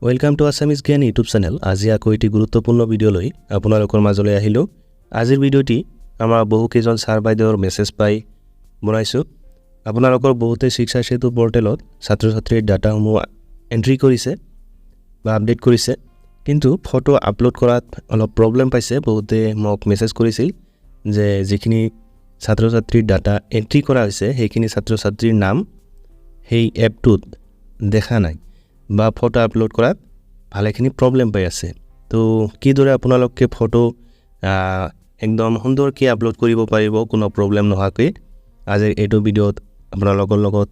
Welcome to Assamese Gyan YouTube channel. আজি আকৌ এটি গুৰুত্বপূৰ্ণ ভিডিঅ' লৈ আপোনালোকৰ মাজলৈ আহিলোঁ। আজিৰ ভিডিঅ'টি আমাৰ বহুকেইজন ছাৰ বাইদেউৰ মেছেজ পাই বনাইছোঁ। আপোনালোকৰ বহুতে শিক্ষা সেতু পৰ্টেলত ছাত্ৰ ছাত্ৰীৰ ডাটাসমূহ এণ্ট্ৰি কৰিছে বা আপডেট কৰিছে, কিন্তু ফটো আপলোড কৰাত অলপ প্ৰব্লেম পাইছে। বহুতে মোক মেছেজ কৰিছিল যে যিখিনি ছাত্ৰ ছাত্ৰীৰ ডাটা এণ্ট্ৰি কৰা হৈছে, সেইখিনি ছাত্ৰ ছাত্ৰীৰ নাম সেই এপটোত দেখা নাই বা ফটো আপলোড কৰাত ভালেখিনি প্ৰব্লেম পাই আছে। তো কিদৰে আপোনালোকে ফটো একদম সুন্দৰকৈ আপলোড কৰিব পাৰিব কোনো প্ৰব্লেম নোহোৱাকৈ, আজিৰ এইটো ভিডিঅ'ত আপোনালোকৰ লগত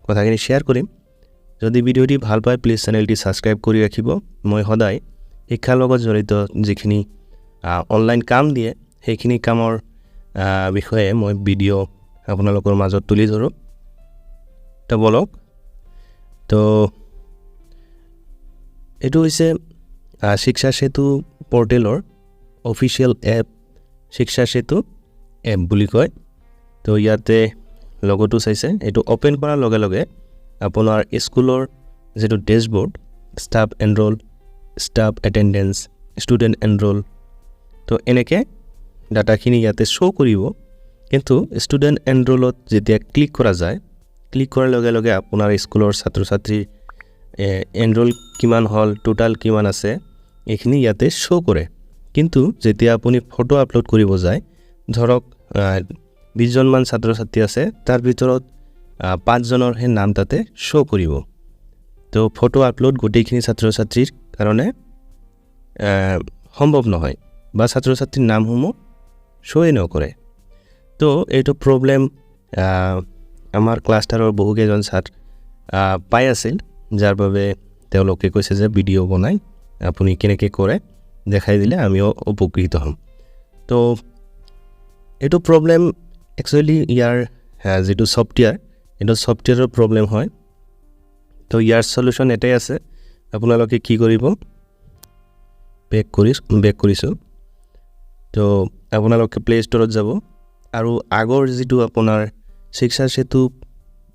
কথাখিনি শ্বেয়াৰ কৰিম। যদি ভিডিঅ'টি ভাল পায়, প্লিজ চেনেলটি ছাবস্ক্ৰাইব কৰি ৰাখিব। মই সদায় শিক্ষাৰ লগত জড়িত যিখিনি অনলাইন কাম দিয়ে, সেইখিনি কামৰ বিষয়ে মই ভিডিঅ' আপোনালোকৰ মাজত তুলি ধৰোঁ। তো বলক। তো এইটো হৈছে শিক্ষা সেতু পৰ্টেলৰ অফিচিয়েল এপ, শিক্ষা সেতু এপ বুলি কয়। তো ইয়াতে লগতো চাইছে, এইটো অ'পেন কৰাৰ লগে লগে আপোনাৰ স্কুলৰ যিটো dashboard, staff enroll, staff attendance, student enroll, তো এনেকৈ ডাটাখিনি ইয়াতে শ্ব' কৰিব। কিন্তু ষ্টুডেণ্ট এনৰোলত যেতিয়া ক্লিক কৰা যায়, ক্লিক কৰাৰ লগে লগে আপোনাৰ স্কুলৰ ছাত্ৰ ছাত্ৰীৰ এনৰোল কিমান হ'ল, টোটাল কিমান আছে, এইখিনি ইয়াতে শ্ব' কৰে। কিন্তু যেতিয়া আপুনি ফটো আপলোড কৰিব যায়, ধৰক 20জনমান ছাত্ৰ ছাত্ৰী আছে, তাৰ ভিতৰত পাঁচজনৰহে নাম তাতে শ্ব' কৰিব। তো ফটো আপলোড গোটেইখিনি ছাত্ৰ ছাত্ৰীৰ কাৰণে সম্ভৱ নহয় বা ছাত্ৰ ছাত্ৰীৰ নামসমূহ শ্ব'য়ে নকৰে। তো এইটো প্ৰব্লেম আমাৰ ক্লাষ্টাৰৰ বহুকেইজন ছাত্ৰ পাই আছিল, যাৰ বাবে তেওঁলোকে কৈছে যে ভিডিঅ' বনাই আপুনি কেনেকৈ কৰে দেখাই দিলে আমিও উপকৃত হ'ম। তো এইটো প্ৰব্লেম একচুৱেলি ইয়াৰ যিটো ছফ্টৱেৰ, এইটো ছফ্টৱেৰৰ প্ৰব্লেম হয়। তো ইয়াৰ চলিউশ্যন এটাই আছে। আপোনালোকে কি কৰিব, বেক কৰিছোঁ। তো আপোনালোকে প্লে' ষ্ট'ৰত যাব আৰু আগৰ যিটো আপোনাৰ শিক্ষা সেতু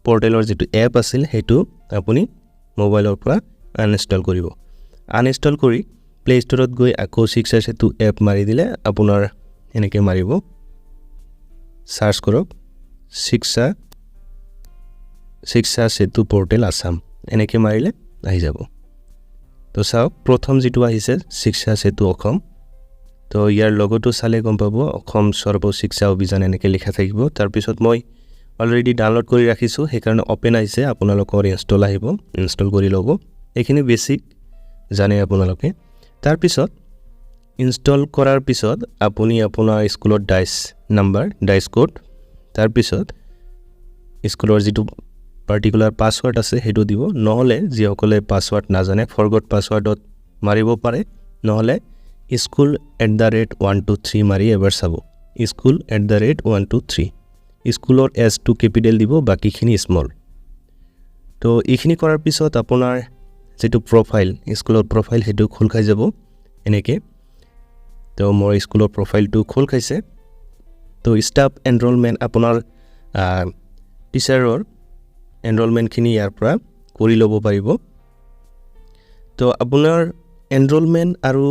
পৰ্টেলৰ যিটো এপ আছিল, সেইটো আপুনি মোবাইলৰ পৰা আনইনষ্টল কৰিব। আনইনষ্টল কৰি প্লে' ষ্ট'ৰত গৈ আকৌ শিক্ষা সেতু এপ মাৰি দিলে আপোনাৰ এনেকৈ মাৰিব, চাৰ্চ কৰক শিক্ষা সেতু পৰ্টেল আছাম, এনেকৈ মাৰিলে আহি যাব। তো চাওক, প্ৰথম যিটো আহিছে শিক্ষা সেতু অসম। তো ইয়াৰ লগতো চালে গম পাব, অসম সৰ্ব শিক্ষা অভিযান এনেকৈ লিখা থাকিব। তাৰপিছত মই অলৰেডি ডাউনলোড কৰি ৰাখিছোঁ, সেইকাৰণে অ'পেন আহিছে। আপোনালোকৰ ইনষ্টল আহিব, ইনষ্টল কৰি ল'ব। এইখিনি বেছিক জানে আপোনালোকে। তাৰপিছত ইনষ্টল কৰাৰ পিছত আপুনি আপোনাৰ স্কুলৰ ডাইচ নাম্বাৰ, ডাইচ কোড, তাৰপিছত স্কুলৰ যিটো পাৰ্টিকুলাৰ পাছৱৰ্ড আছে সেইটো দিব। নহ'লে যিসকলে পাছৱৰ্ড নাজানে, ফৰগট পাছৱৰ্ডত মাৰিব পাৰে। নহ'লে school@123 মাৰি এবাৰ চাব। school@123, স্কুলৰ এছটো কেপিটেল দিব, বাকীখিনি স্মল। তো এইখিনি কৰাৰ পিছত আপোনাৰ যিটো প্ৰফাইল, স্কুলৰ প্ৰফাইল, সেইটো খোল খাই যাব এনেকৈ। তো মোৰ স্কুলৰ প্ৰফাইলটো খোল খাইছে। তো ষ্টাফ এনৰলমেণ্ট, আপোনাৰ টিচাৰৰ এনৰলমেণ্টখিনি ইয়াৰ পৰা কৰি ল'ব পাৰিব। তো আপোনাৰ এনৰলমেণ্ট আৰু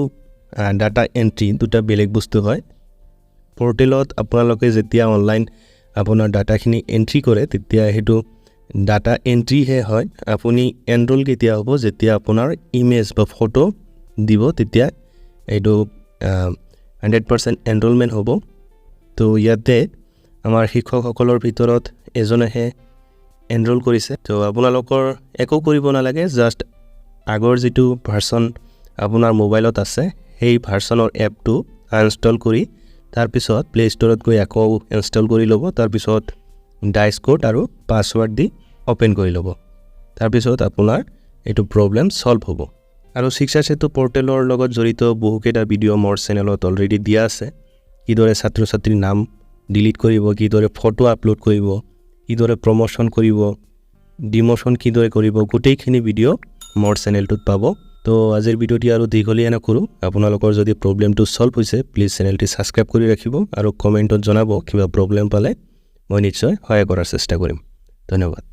ডাটা এণ্ট্ৰি দুটা বেলেগ বস্তু হয়। পৰ্টেলত আপোনালোকে যেতিয়া অনলাইন আপোনাৰ ডাটাখিনি এণ্ট্ৰি কৰে, তেতিয়া সেইটো ডাটা এণ্ট্ৰিহে হয়। আপুনি এনৰোল কেতিয়া হ'ব? যেতিয়া আপোনাৰ ইমেজ বা ফটো দিব, তেতিয়া এইটো 100% এনৰলমেণ্ট হ'ব। তো ইয়াতে আমাৰ শিক্ষকসকলৰ ভিতৰত এজনেহে এনৰোল কৰিছে। তো আপোনালোকৰ একো কৰিব নালাগে, জাষ্ট আগৰ যিটো ভাৰ্চন আপোনাৰ মোবাইলত আছে, সেই ভাৰ্চনৰ এপটো আনইনষ্টল কৰি তাৰপিছত প্লে' ষ্ট'ৰত গৈ আকৌ ইনষ্টল কৰি ল'ব। তাৰপিছত ডাইচ কোড আৰু পাছৱৰ্ড দি অ'পেন কৰি ল'ব। তাৰপিছত আপোনাৰ এইটো প্ৰব্লেম ছল্ভ হ'ব। আৰু শিক্ষা সেতু পৰ্টেলৰ লগত জড়িত বহুকেইটা ভিডিঅ' মোৰ চেনেলত অলৰেডি দিয়া আছে। কিদৰে ছাত্ৰ ছাত্ৰীৰ নাম ডিলিট কৰিব, কিদৰে ফটো আপলোড কৰিব, কিদৰে প্ৰমোশ্যন কৰিব, ডিমোশ্যন কিদৰে কৰিব, গোটেইখিনি ভিডিঅ' মোৰ চেনেলটোত পাব। তো আজিৰ ভিডিঅ'টি আৰু দীঘলীয়া নকৰোঁ। আপোনালোকৰ যদি প্ৰব্লেমটো ছল্ভ হৈছে, প্লিজ চেনেলটি ছাবস্ক্ৰাইব কৰি ৰাখিব আৰু কমেণ্টত জনাব কিবা প্ৰব্লেম পালে, মই নিশ্চয় সহায় কৰাৰ চেষ্টা কৰিম। ধন্যবাদ।